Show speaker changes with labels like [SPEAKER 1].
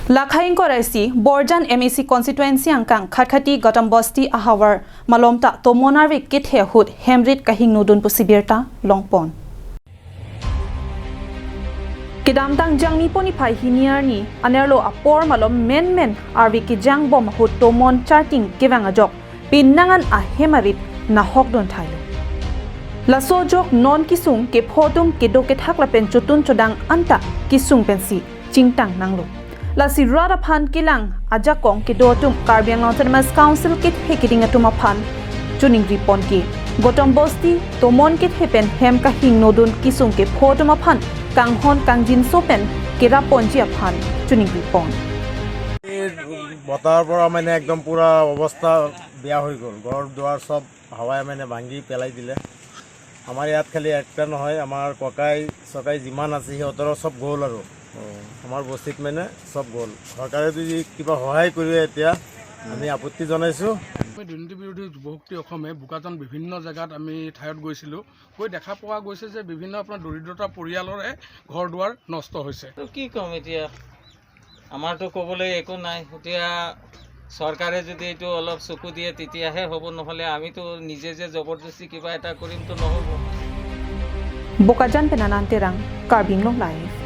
[SPEAKER 1] Lakhaing koraisi Borjan MEC constituency angkang Khatkhati Gautam Bosti Ahawar Malomta Tomonarvi Kithe Hut Hemrit Kahing Nudun Pusibirta Longpon. Kidamtang jangni poni phai hiniar ni anerlo apor malom men men arvi ki jang bom hut tomon charting kewang ajok pinangan a hemarit na hokdon thailo. Laso jok non kisung ke photum ke do ke thakla pen chutun chodang anta kisung pensi chingtang nanglo. Lasi rada phan kilang ajakong ke do tum Karbi Anglong Autonomous Council kit hekiting atuma phan chuning ripon ki Gautam Bosti tomon kit hepen hem ka hing nodun kisung ke photum phan kanghon kangjin sopen ke rapon ji phan chuning ripon.
[SPEAKER 2] বতাহৰ পৰা মানে একদম পূৰা অৱস্থা বেয়া হৈ গ'ল। ঘৰ দুৱাৰ চব হাৱাই মানে ভাঙি পেলাই দিলে। আমাৰ ইয়াত খালি একটা নহয়, আমাৰ ককাই চকাই যিমান আছে সিহঁতৰো চব গ'ল আৰু আমাৰ বস্তিত মানে চব গ'ল। চৰকাৰে যদি কিবা সহায় কৰে, এতিয়া আমি আপত্তি জনাইছোঁ।
[SPEAKER 3] আমি দুৰ্নীতি বিৰোধী যুৱ শক্তি অসমে বোকাজান বিভিন্ন জেগাত আমি ঠাইত গৈছিলোঁ। গৈ দেখা পোৱা গৈছে যে বিভিন্ন আপোনাৰ দৰিদ্ৰতা পৰিয়ালৰে ঘৰ দুৱাৰ নষ্ট হৈছে।
[SPEAKER 4] আৰু কি ক'ম এতিয়া, আমাৰতো ক'বলৈ একো নাই। এতিয়া চৰকাৰে যদি এইটো অলপ চকু দিয়ে তেতিয়াহে হ'ব, নহ'লে আমিতো নিজে যে জবৰদস্তি কিবা এটা কৰিমতো নহ'ব।
[SPEAKER 1] Bokajan penanan terang Karbi Anglong Live.